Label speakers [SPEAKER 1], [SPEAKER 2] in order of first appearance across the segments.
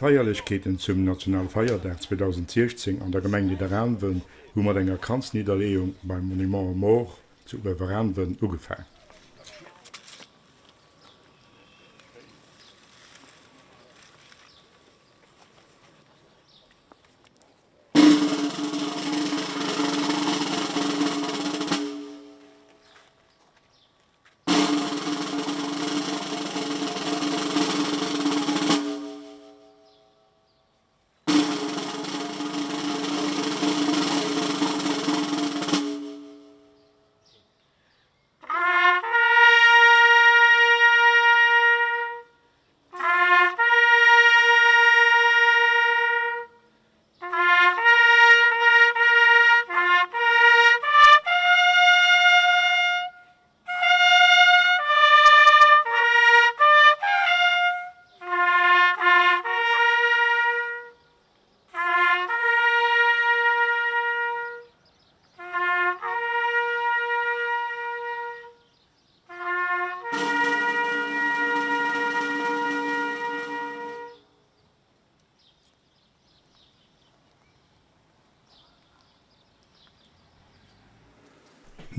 [SPEAKER 1] D'Feierlechkeeten zum Nationalfeierdag 2016 an der Gemeng Nidderaanwen hu mat enger Kranznidderleeung beim Monument aux Morts zu Ueweraanwen ugefaang.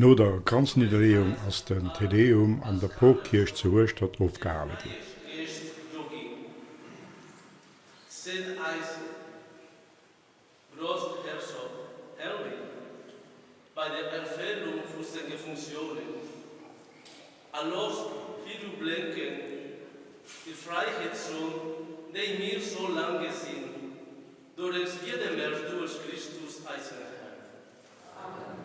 [SPEAKER 1] No der Kranznidderleeung ass den Te Deum an der Porkierch zu Hueschtert ofgehale ginn.
[SPEAKER 2] Groussherzog Henri bei der Erfëllung vu senge Funktiounen a loosst viru blénken déi Fräiheetssonn, déi mir sou laang gesinn, dorëms biede mer duerch Christus eisen Här.
[SPEAKER 3] Amen.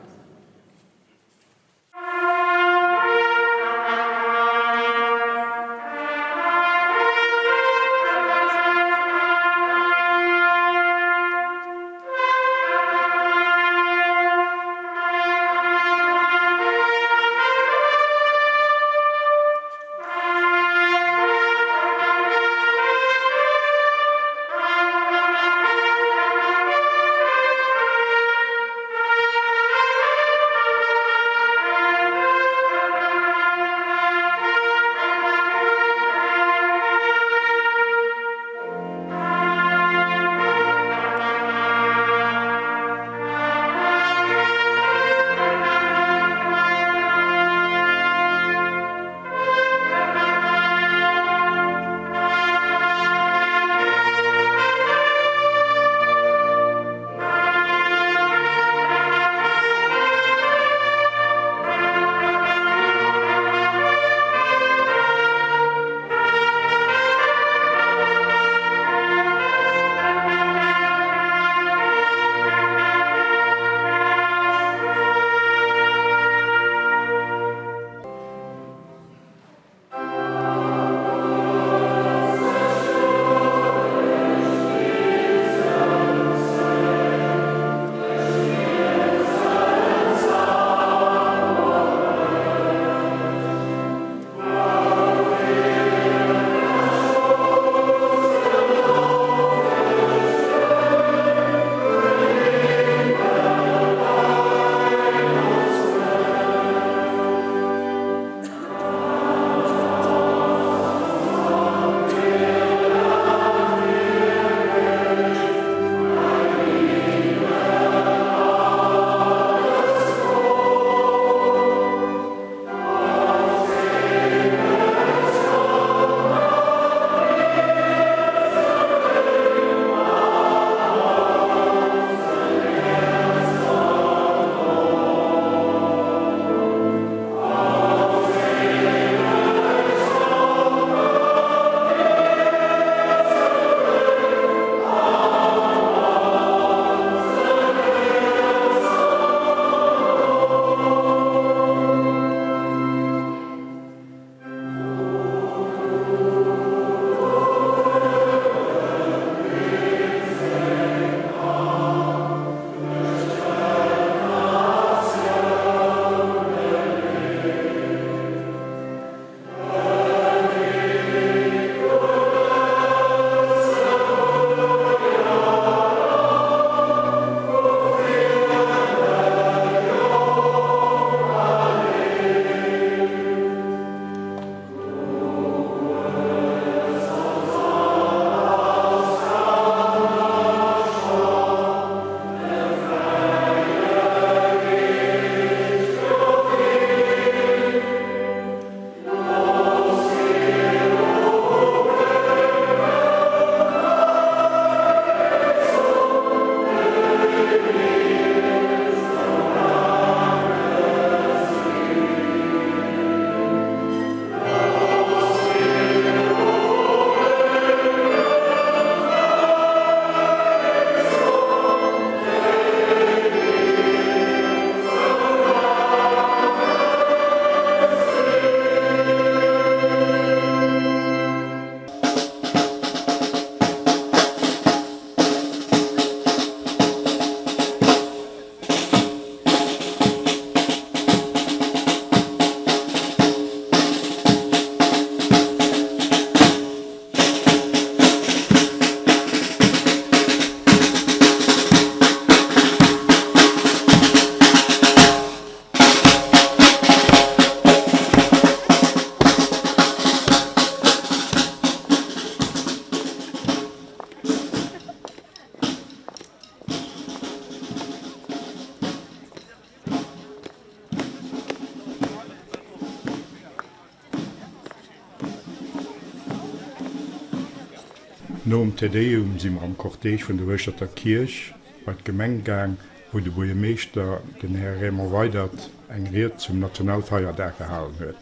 [SPEAKER 1] Nom Te Deum si mer am Cortège vun der Hueschterter Kierch bei d'Gemeng gaang, wou de Buergermeeschter, den Här Raymond Weydert, eng Ried zum Nationalfeierdag gehalen huet.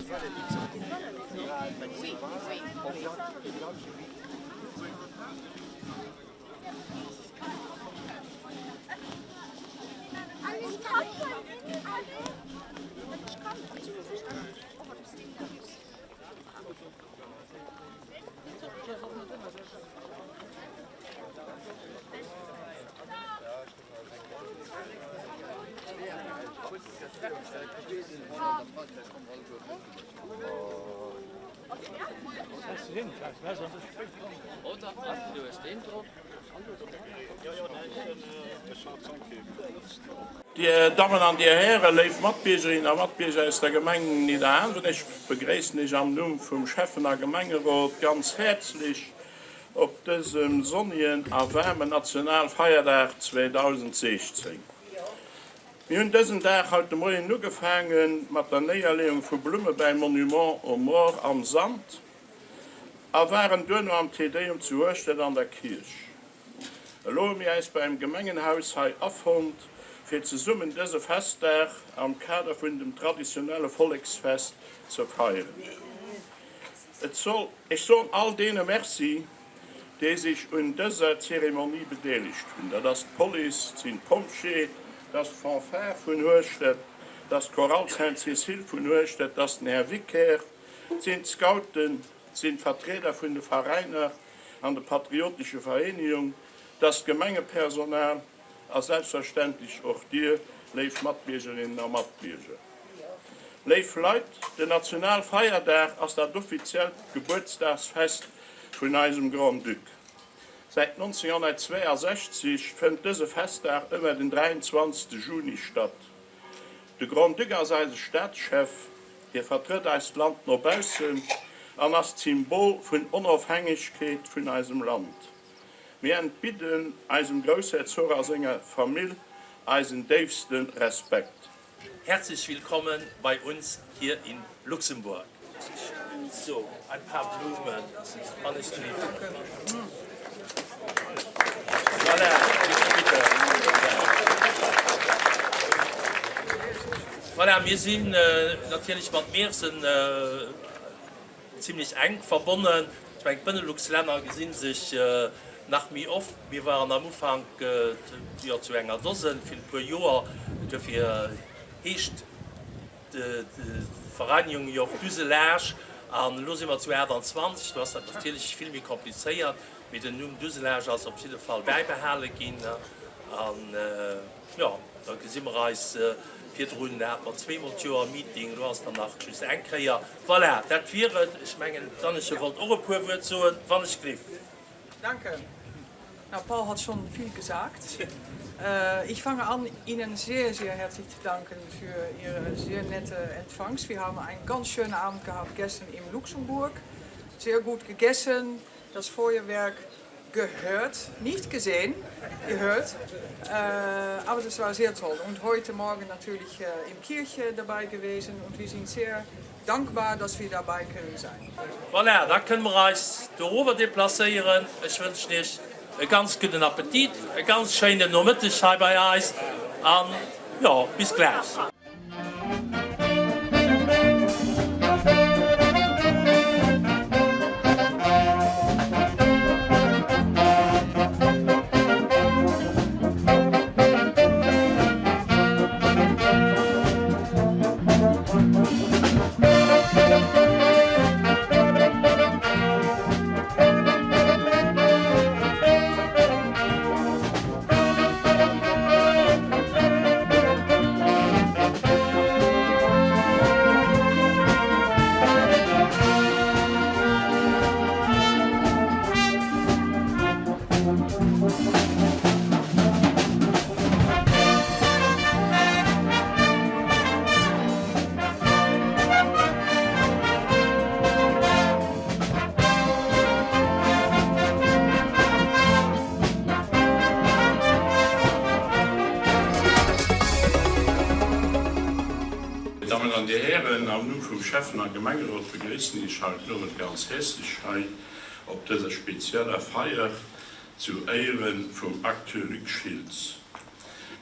[SPEAKER 3] Dir Dammen an Dir Hären, léif Matbiergerinnen a Matbierger aus der Gemeng Nidderaanwen, ech begréissen Iech am Numm vum Schäffen a Gemengerot ganz häerzlech op dësem sonnigen a waarmen Nationalfeierdag 2016. Mir hunn dësen Dag haut de Moien ugefaange mat der Néierleeung vu Blumme bäim Monument aux Morts am Sand a waren duerno am Te Deum zu Hueschtert an der Kierch. Elo hu mir äis beim Gemengenhaus hei afonnt, fir zesummen dëse Festdag am Kader vun dem traditionelle Volleksfest ze feieren. Et soll, ech soen all deene Merci, déi sech un dëser Zeremonie bedeelegt hunn. Dat ass d'Police, et sinn d'Pompjee, et ass d'Fanfare vun Hueschtert, et ass d'Chorale Sainte-Cécile vun Hueschtert, et ass den Här Vicaire, et sinn d'Scouten, et sinn d'Vertrieder vun de Veräiner an de patriotesche Vereenegung, et ass d'Gemengepersonal a selbstverständlech och Dir, léif Matbiergerinnen a Matbierger. Léif Leit, den Nationalfeierdag ass dat offiziellt Gebuertsdagsfest vun eisem Grand-Duc. Säit 1962 fënnt dëse Festdag ëmmer den 23. Juni statt. De Grand-Duc ass eise Staatschef, hie vertrëtt eist Land no baussen an ass d'Symbol vun Onofhängegkeet vun eisem Land. Mir entbidden eisem Groussherzog a senger Famill eisen déifste Respekt.
[SPEAKER 2] Herzlich willkommen bei uns hier in Luxemburg. So, ein paar Blumen, alles Liebe. Voilà, bitte, bitte. Voilà, mir sinn natierlech mat Meersen zimlech enk verbonnen. Ech mengen, d'Benelux-Länner gesi sech nach méi oft. Mir waren am Ufank jo zu enger Dosen, virun e puer Joer. Duerfir heescht d'Vereinigung jo och Duselage. An elo si mer zu 28. Do ass dat natierlech vill méi komplizéiert. Mee den Numm Duselage ass op jidde Fall bäibehale ginn. An jo, da gesi mer eis. Virdrun hate mer zweemol d'Joer e Meeting, elo ass der nach just eng Kéier. Voilà, dat wier et. Ech mengen, d'Anneke wollt och e puer Wuert soen, wann ech gliff.
[SPEAKER 4] Danke. Na, Paul hat schon viel gesagt. Ich fange an, Ihnen sehr, sehr herzlich zu danken für Ihre sehr nette Empfangs. Wir haben einen ganz schönen Abend gehabt gestern im Luxemburg. Sehr gut gegessen, das Feuerwerk gehört, nicht gesehen, gehört. Äh, aber das war sehr toll. Und heute Morgen natürlich äh, im Kirche dabei gewesen und wir sind sehr dankbar, dass wir dabei können sein.
[SPEAKER 2] Voilà, da kënne mer eis dorower deplacéieren. Ech wënschen Iech e ganz gudden Appetit, e ganz schéinen Nomëtteg hei bei eis an, jo, bis gläich.
[SPEAKER 3] Dir Dammen an Dir Hären, am Numm vum Schäffen a Gemengerot begréissen ech haut den Owend ganz häerzlech hei. op dëser spezieller Feier zu Éiere vum Acteur Luc Schiltz.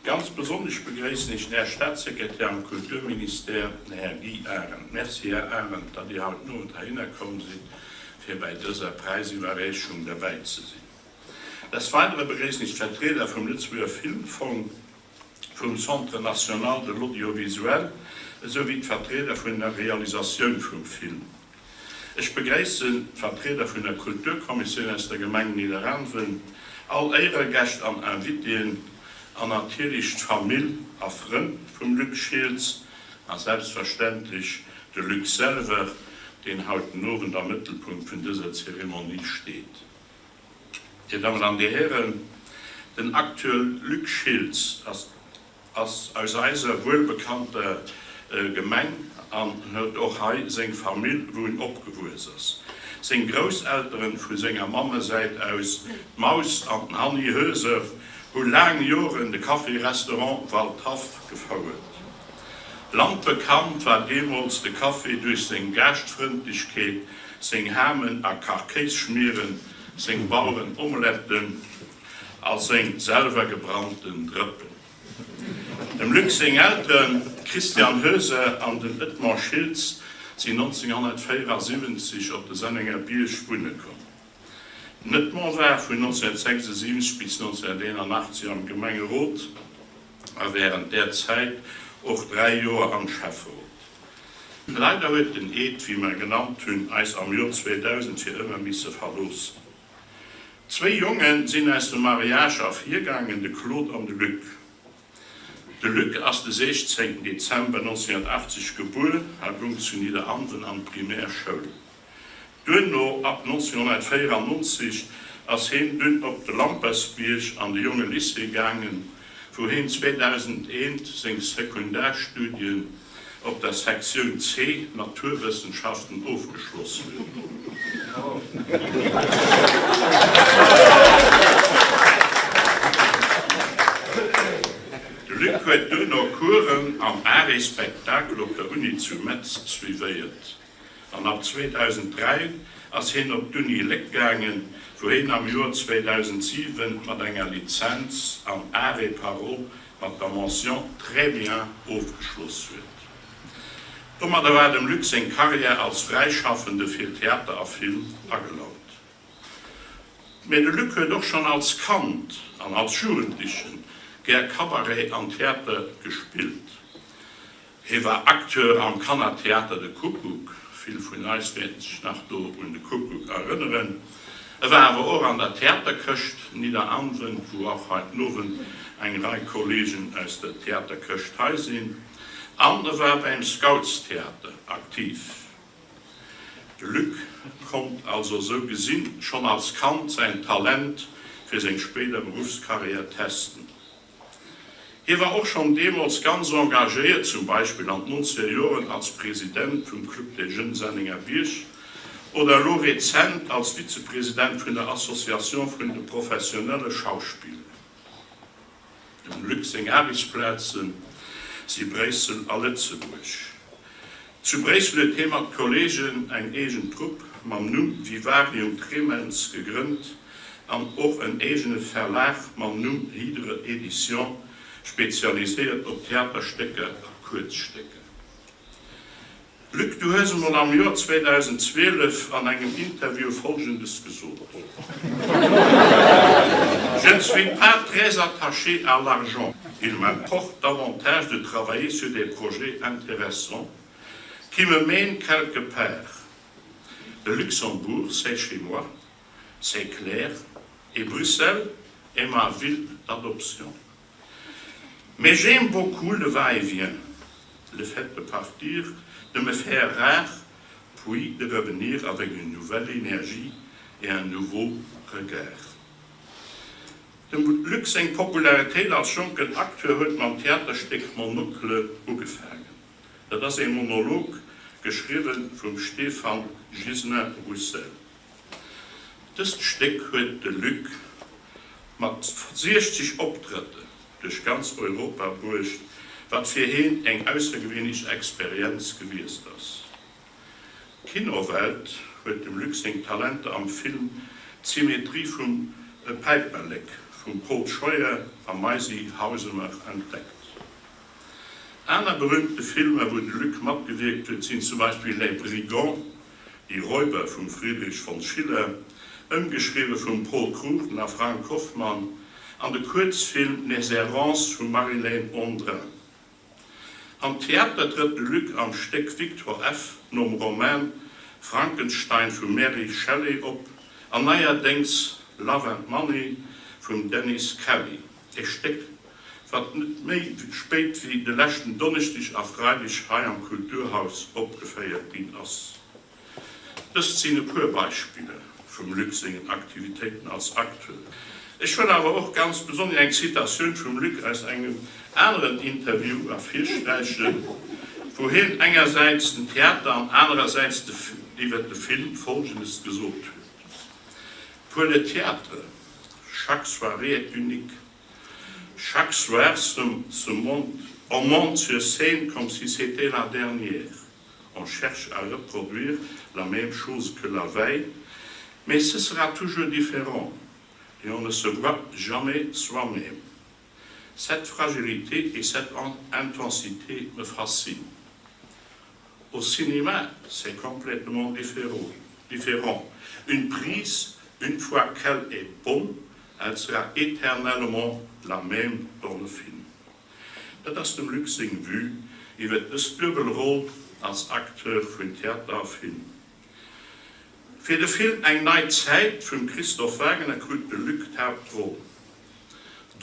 [SPEAKER 3] Ganz besonnesch begréissen ech den Här Staatssekretär am Kulturministère, den Här Guy Arendt. Merci, Här Arendt, datt Dir haut den Owend heihinner komm sidd, fir bäi dëser Präisiwwerreechung derbäi ze sinn. Des Weidere begréissen ech d'Vertrieder vum Lëtzebuerger Filmfong, vum Centre national de l'audiovisuel esou wéi d'Vertrieder vun der Realisatioun vum Film. Ech begréissen d'Vertrieder vun der Kulturkommissioun aus der Gemeng Nidderaanwen, all Éieregäscht an Invitéen an natierlech d'Famill a Frënn vum Luc Schiltz a selbstverständlech de Luc selwer, deen haut den Owend am Mëttelpunkt vun dëser Zeremonie steet. Dir Dammen an Dir Hären, den Acteur Luc Schiltz ass ass aus eiser wuelbekannter Gemeng an huet och hei seng Famill, wou en opgewuess ass. Seng Grousselteren vu senger Mammesäit aus, d'Maus an den Hanni Hoeser, hu laang Joren de Café-Restaurant Waldhaff gefouert. Landbekannt war deemools de Café duerch seng Gaaschtfrëndlechkeet, seng Hamen a Kachkéisschmieren, seng Bauerenomeletten a seng selwer gebrannten Drëppen. Dem Luc seng Elteren, d'Christiane Hoeser an den Edmond Schiltz, sinn 1974 op de Sennenger Bierg wunne komm. Den Edmond war vun 1976 bis 1981 am Gemengerot a wärend där Zäit och 3 Joer am Schäfferot. Leider huet den Ed, wéi mer e genannt hunn, eis am Joer 2000 fir ëmmer misse verloossen. Zwéi Jonge sinn aus dem Mariage ervirgaangen, de Claude an de Luc. De Luc ass de 16 Dezember 1980 gebuer a goung zu Nidderaanwen an d'Primärschoul. Duerno, ab 1994, ass heen dunn op de Lampersbierg an de Jongelycée gaangen, wou heen 2001 seng Sekundarstudien op der Sektioun C, Naturwëssenschaften, ofgeschloss huet. De Luc huet duerno Coursen am Art et Spectacle op der Uni zu Metz suivéiert. An ab 2003 ass hien op d'Uni Léck gaangen, wou hien am Joer 2007 mat enger Lizenz an Arts et Parole mat der Mention très bien ofgeschloss huet. Domadder war dem Luc seng Karriär als Fräischaffende fir Theater a Film agelaut. Mee de Luc huet och schonn als Kand an als Jugendlechen gär Cabaret an Theater gespillt. Hie war Acteur am Kannertheater De Kuckuck, vill vun eis wäerten sech nach do un de Kuckuck erënneren. E war awer och an der Theaterkëscht Nidderaanwen, wou och haut den Owend eng Rei Kollegen aus der Theaterkëscht hei sinn, an e war beim Scoutstheater aktiv. De Luc konnt also sou gesinn schonn als Kand säin Talent fir seng spéider Beruffskarriär testen. Hie war och schonn deemools ganz engagéiert, zum Beispill an d'nonzeger Joren als President vum Club des Jeunes Sennengerbierg oder elo rezent als Vizepresident vun der Association vun de professionelle Schauspiller. Dem Luc seng Aarbechtsplaze si Bréissel a Lëtzebuerg. Zu Bréissel huet hie mat Kolleegen eng eegen Trupp mam Numm Vivarium Tremens gegrënnt an och en eegene Verlag mam Numm Hydre Edition, spezialiséiert op Theaterstécker a Kuerzstécker. Luc, du hues emol am Joer 2012 an engem Interview Folgendes gesot, Je ne suis pas très attaché à l'argent. Il m'importe davantage de travailler sur des projets intéressants qui me mènent quelque part. Le Luxembourg, c'est chez moi, c'est clair, et Bruxelles est ma ville d'adoption. Mais j'aime beaucoup le va-et-vient, le fait de partir, de me faire rare, puis de revenir avec une nouvelle énergie et un nouveau regard. Dem Luc seng Popularitéit als jonken Acteur huet mam Theaterstéck Monocle ugefaangen. Dat ass ee Monolog, geschriwwe vum Stéphane Ghislain-Roussel. Dëst Stéck huet de Luc mat 60 Optrëtten duerch ganz Europa bruecht, wat fir heen eng aussergewéinlech Experienz gewiescht ass. D'Kinowelt. huet dem Luc seng Talenter am Film D'Symmetrie vum Päiperlek vum Paul Scheuer a Maisy Hausemer entdeckt. Aner berüümte Filmer, wou de Luc matgewierkt huet, sinn zum Beispill Les Brigands, Die Räuber vum Friedrich von Schiller, ëmgeschriwwe vum Pol Cruchten a Frank Hoffmann, an de Kuerzfilm Les Errances vum Marylène Andrin. Am Theater trëtt de Luc am Stéck Victor F. nom Roman Frankenstein vum Mary Shelley op an neierdéngs Love and Money vum Dennis Kelly, e Stéck, wat net méi spéit wéi de leschten Donneschdeg a Freideg hei am Kulturhaus opgeféiert ginn ass. Dëst sinn e puer Beispiller vum Luc sengen Aktivitéiten als Acteur. Ech wëll awer och ganz besonnesch eng Zitatioun vum Luc aus engem aneren Interview ervirsträichen, wou hien engersäits den Theater an anerersäits iwwert de Film Folgendes gesot huet, Pour le théâtre, chaque soirée est unique. Chaque soir se monte, on monte sur scène comme si c'était la dernière. On cherche à reproduire la même chose que la veille, mais ce sera toujours différent et on ne se voit jamais soi-même. Cette fragilité et cette intensité me fascinent. Au cinéma, c'est complètement différent. différent. Une prise, une fois qu'elle est bonne, elle sera éternellement la même dans le film. Dat ass dem Luc seng Vue iwwert dës duebel Roll als Acteur vun Theater a Film. Fir de Film Eng nei Zäit vum Christophe Wagener krut de Luc d'Haaptroll.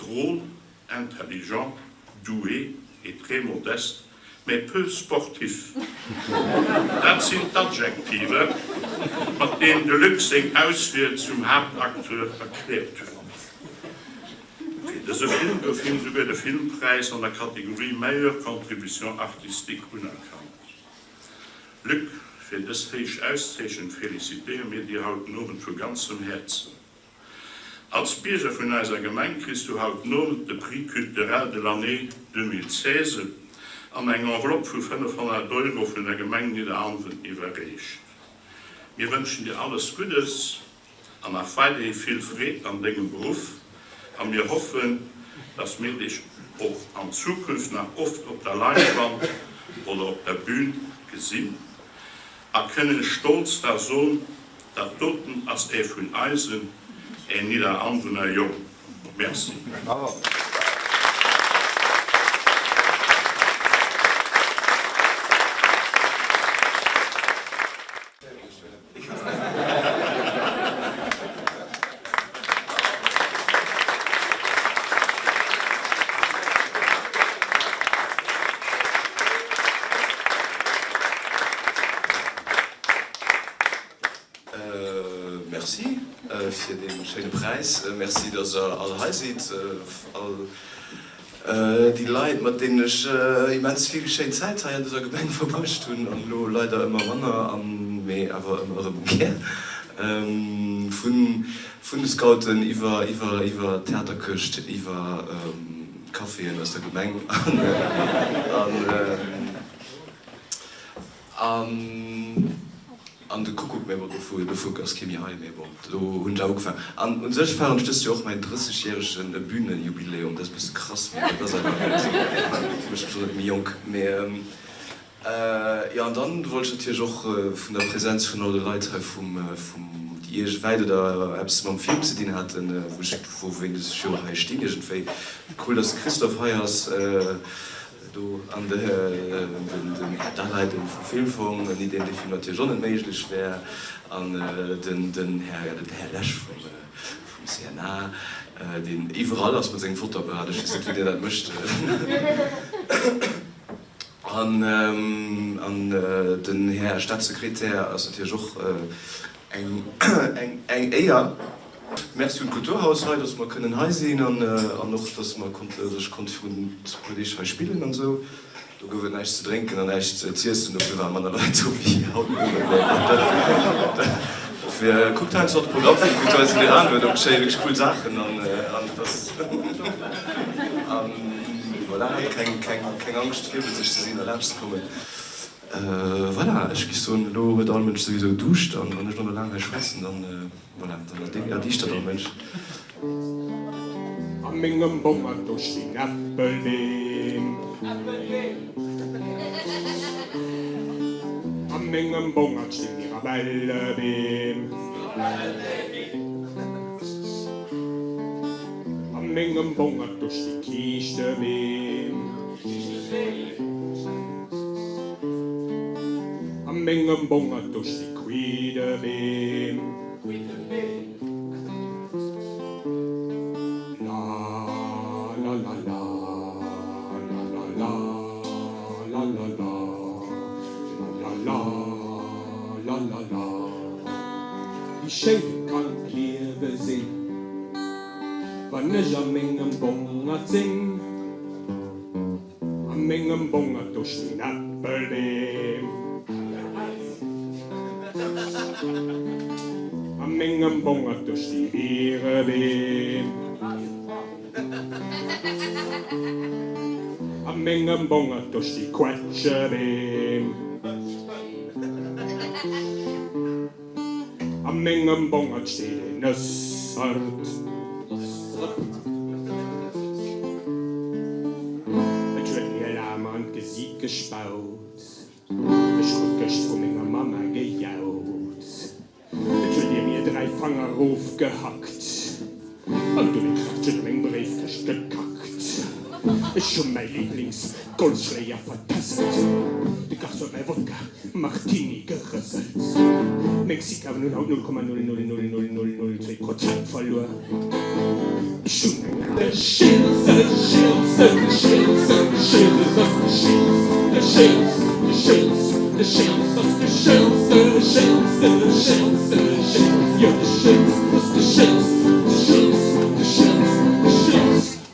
[SPEAKER 3] Drôle, intelligent, doué et très modeste, mais peu sportif. Dat sinn d'Adjektiver, mat deenen de Luc seng Auswiel zum Haaptacteur erkläert huet. Fir dëse Film gouf him souguer de Filmpräis an der Kategorie Meilleure contribution artistique unerkannt. Luc, fir dës héich Auszeechnung felicitéiere mir dir haut den Owend vu ganzem Häerzen. Als Bierger vun eiser Gemeng kriss du haut den Owend de Prix culturel de l'année 2016 an eng Enveloppe vu 500 Euro vun der Gemeng Nidderaanwen iwwerreecht. Mir wënschen dir alles Guddes an nach weiderhi vill Freed an dengem Beruff a mir hoffen, dass mir dech och an Zukunft nach oft op der Leinwand oder op der Bühn gesinn a kënnen stolz da soen, Dat doten ass ee vun eisen, een Nidderaanwener Jong. Merci.
[SPEAKER 5] Merci fir dee schéine Präis. Merci, dass der all hei sidd. All déi Leit, mat deenen ech immens vill schéin Zäit hei an dëser Gemeng verbruecht hunn an elo leider ëmmer manner, mee awer ëmmer erëm gär. Vun de Scouten iwwer iwwer d'Theaterkëscht, iwwer d'Caféen aus der Gemeng an. An de Kuckuck, mee bon, dovu dovu ass kee méi hei, mee bon, do hunn ech awer ugefaangen. An u sech feieren ech dëst Joer och mäin 30 järege Bühnenjubiläum, dat ass e bësse krass, mee dat ass einfach esou, mécht mech och net méi jonk. Mee jo, an dann wollt ech natierlech och vun der Präsenz vun all de Leit hei vum vum déi iergendwäit oder eppes mam Film ze dinn haten, wou ech wou wéinst ech jo hei stinn iergendwéi. Cool, dass de Christophe hei ass. Do an den Här Daleiden vum Filmfong, ouni deen dee Film natierlech och net méiglech wär, an den Här Lesch vum CNA, deen iwwerall ass mat sengem Fotoapparat, ech weess net, wéi deen dat mécht, an den Här Staatssekretär ass natierlech och Eng Éier. Merci un d'Kulturhaus hei, dass mer kënnen hei sinn an och, dass mer konnte, dass ech konnt virun e puer Deeg hei spillen an esou. Do gouf et näischt ze drénken an näischt z'iessen, dofir ware manner Leit do wéi haut den Owend. Mee dofir kuckt heiansdo och de Programm vum Kulturhaus Nidderaanwen, do geschéie wierklech cool Saachen an et ass, an voilà, keng, keng, keng Angscht virwëtzeg ze sinn a laanscht ze kommen. Voilà, ech géif soen, elo huet all Mënsch souwisou Duuscht an wann ech elo nach laang hei schwätzen, dann, voilà, dann erdiischtert all Mënsch.
[SPEAKER 6] A mengem Bongert do stinn Äppelbeem. A mengem Bongert sti Mirabellebeem. A mengem Bongert do sti Kiischtebeem. A mengem Bongert do sti Quiddebeem. La la la la la la la la la la la la la la la Wéi schéin kann d'Liewe sinn, wann ech a mengem Bongert sinn. A mengem Bongert do stinn Äppelbeem. A mengem Bongert do sti Bierebeem. A mengem Bongert do sti Quetschebeem. A mengem Bongert steet een Nëssert. Et huet mir laang an d'Gesiit gespaut. Ech krut gëscht vu menger Mamma gejaut. Et huet ee mir 3 Fanger rofgehackt an dunn e Kratschen a meng Bréifkëscht gekackt. Ech hu mäi Liiblings-Golfschléier vertässelt. De Garçon huet mäi Wodka Martini gerëselt. Meng Sikawen hunn haut 0,0000002 Prozent verluer. Ech hunn eng De Schiltz, de Schiltz, de Schiltz, de Schiltz, et ass de Schiltz, de Schiltz, de Schiltz, de Schiltz, ass de Schiltz, de Schiltz, de Schiltz, de Schiltz, jo de Schiltz, ass de Schiltz, de Schiltz, de Schiltz,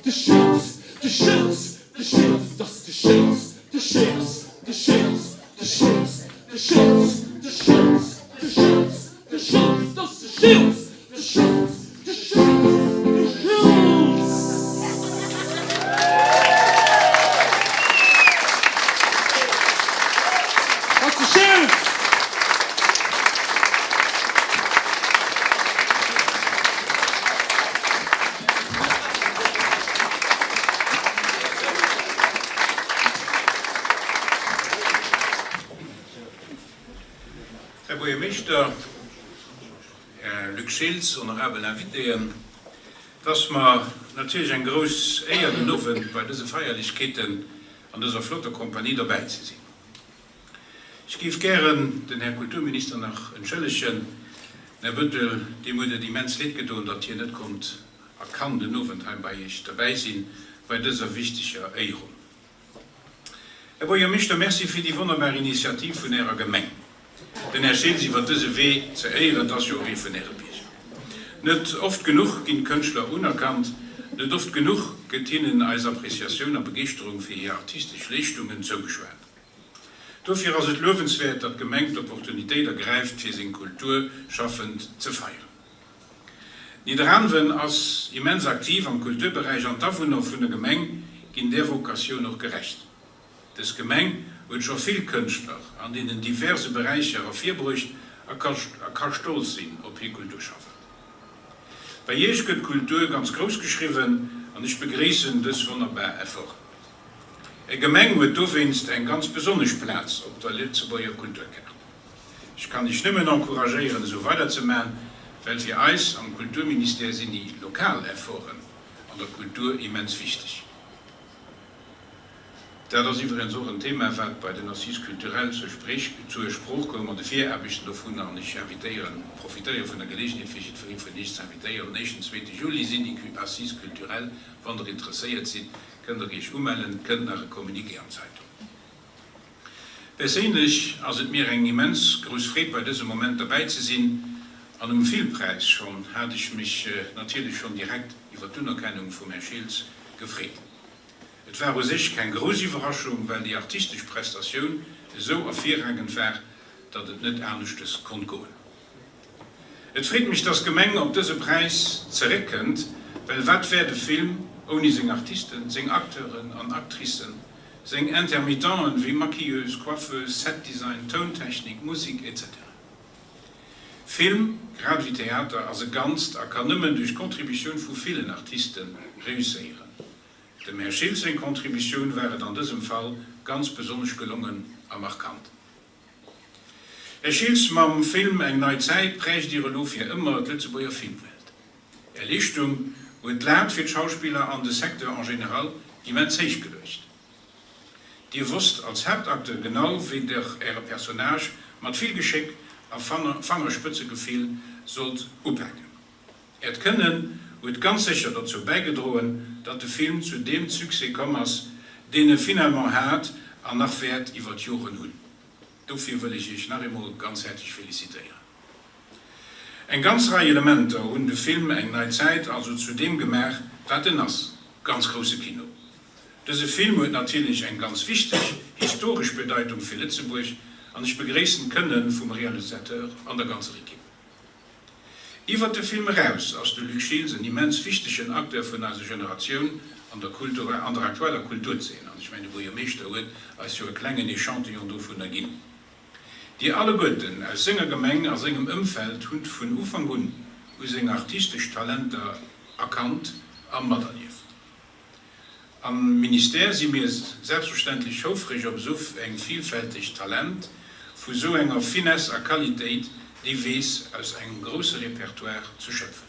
[SPEAKER 6] de Schiltz, de Schiltz, de Schiltz, de Schiltz, ass de Schiltz, de Schiltz, de Schiltz, de Schiltz, de Schiltz, de Schiltz, de Schiltz, de Schiltz, ass de Schiltz, de Schiltz, de Schiltz, de Schiltz. Ass de Schiltz!
[SPEAKER 7] Här Buergermeeschter, Här Luc Schiltz, honorabel Invitéen, et ass mer natierlech eng grouss Éier, den Owend bei dëse Feierlechkeeten an dëser flotter Kompanie dobäi ze sinn. Ech géif gären den Här Kulturminister nach entschëllegen. Den Här Bettel, deem huet et immens leed gedoen, datt hien net konnt a kann den Owend hei bei Iech derbäi sinn, bei dëser wichteger Éierung. Här Buergermeeschter, Merci fir déi wonnerbar Initiativ vun Ärer Gemeng, den Här Schiltz iwwer dëse Wee ze éieren. Et ass jo och ee vun Äre Bierger. Net oft genuch ginn d'Kënschtler unerkannt, net oft genuch gëtt hinnen eis Appreciatioun a Begeeschterung fir hir artistesch Leeschtungen zougeschwat. Dofir ass et luewenswäert, datt d'Gemeng d'Opportunitéit ergräift, fir seng Kulturschaffend ze feieren. Nidderaanwen ass immens aktiv am Kulturberäich an d'Awunner vun der Gemeng ginn där Vokatioun och gerecht. Dës Gemeng huet scho vill Kënschtler an deenen diverse Beräicher ervirbruecht a ka stolz sinn op hir Kulturschaffend. Bei Iech gëtt Kultur ganz grouss geschriwwen an ech begréissen dës wonnerbar Efforten. Är Gemeng huet dowéinst eng ganz besonnesch Plaz op der Lëtzebuerger Kulturkaart. Ech kann Iech nëmmen encouragéieren esou weider ze man, well fir eis am Kulturministère sinn déi lokal Efforten an der Kultur immens wichteg. Dat ass iwwregens och en Thema, wat bei den Assises culturelles zur Sprich, zur Sprooch koum an de Viraarbechten dovunner. An ech invitéieren, profitéiere vun der Gelegenheet, fir jiddweree vun Iech ze invitéieren, Den éischten, zweete Juli sinn déi Assises culturelles. Wann Der interesséiert sidd, kënnt Der Iech umellen. Et kënnt nach e Communiqué an d'Zeitung. Perséinlech ass et mir eng immens grouss Freed, bei dësem Moment derbäi ze sinn. An um Filmpräis schonn hat ech mech natierlech schonn direkt iwwer d'Unerkennung vum Här Schiltz gefreet. Et war u sech keng grouss Iwwerraschung, well déi artistesch Prestatioun esou ervirragend war, datt et net aneschtes konnt goen. Et freet mech, datt d'Gemeng op dëse Präis zeréckkënnt, well wat wär de Film ouni seng Artisten, seng Acteuren an Actricen? Seng Intermittenten wéi Maquilleuse, Coiffeuse, Setdesign, Tountechnik, Musik, etc. Film, grad ewéi Theater, ass e Ganzt a kann nëmmen duerch d'Contributioun vu villen Artiste reusséieren. Dem Här Schiltz seng Contributioun war et an dësem Fall ganz besonnesch gelongen a markant. Här Schiltz, mam Film Eng nei Zäit prägt Dir elo fir ëmmer d'Lëtzebuerger Filmwelt. Är Leeschtung huet d'Lat fir d'Schauspiller an de Secteur en général immens héich geluecht. Dir wosst als Haaptacteur genau wéi der Äre Personnage mat vill Geschéck a Fangerspëtzegefill sollt upaken. Äert Kënnen huet ganz sécher dozou bäigedroen, datt de Film zu deem Succès komm ass, deen e finalement hat an nach wäert iwwer d'Joren hunn. Dofir wëll ech Iech nach eemol ganz häerzlech felicitéieren. Eng ganz Rei Elementer hunn de Film Eng nei Zäit also zu deem gemaach, wat en ass, ganz grousse Kino. Dëse Film huet natierlech eng ganz wichteg historesch Bedeitung fir Lëtzebuerg an ech begréissen d'Kënne vum Realisateur an der ganzer Ekipp. Iwwert de Film eraus ass de Luc Schiltz en immens wichtegen Acteur vun eiser Generatioun an der Kultur, an der aktueller Kulturzeen, an ech mengen de Buergermeeschter huet eis jo e klengen Echantillon dovunner ginn. Dir alleguerten aus senger Gemeng a sengem Ëmfeld hutt vun Ufank un u seng artistesch Talenter erkannt a materlieft. Am Ministère si mir selbstverständlech houfreg op esou eng vielfältegt Talent vu sou enger Finesse a Qualitéit, déi weess aus engem grousse Repertoire ze schöpfen.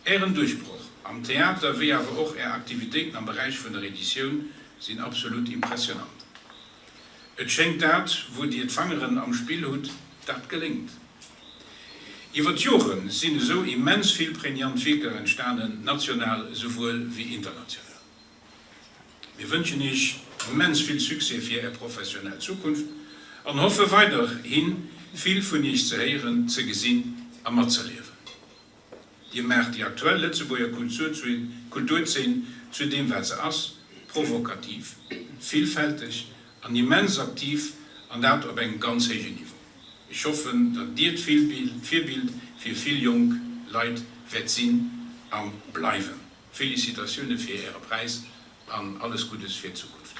[SPEAKER 7] Ären Duerchbroch am Theater wéi awer och Är Aktivitéiten am Beräich vun der Editioun sinn absolut impressionant. Et schéngt dat wou Dir d'Fangeren am Spill hutt, dat geléngt. Iwwer d'Jore sinn esou immens vill prägnant Wierker entstanen, national esouwuel wéi international. Mir wënschen Iech immens vill Succès fir Är professionell Zukunft an hoffe weiderhi vill vun Iech ze héieren, ze gesinn a matzerliewen. Dir maacht déi aktuell Lëtzebuerger Kulturzeen zu deem wat se ass, provokativ, villfälteg an immens aktiv, an dat op engem ganz héijen Niveau. Ech hoffen, datt Dir d'Virbild fir vill jonk Leit wäert sinn a bleiwen. Felicitatioune fir Äre Präis an alles Guddes fir d'Zukunft.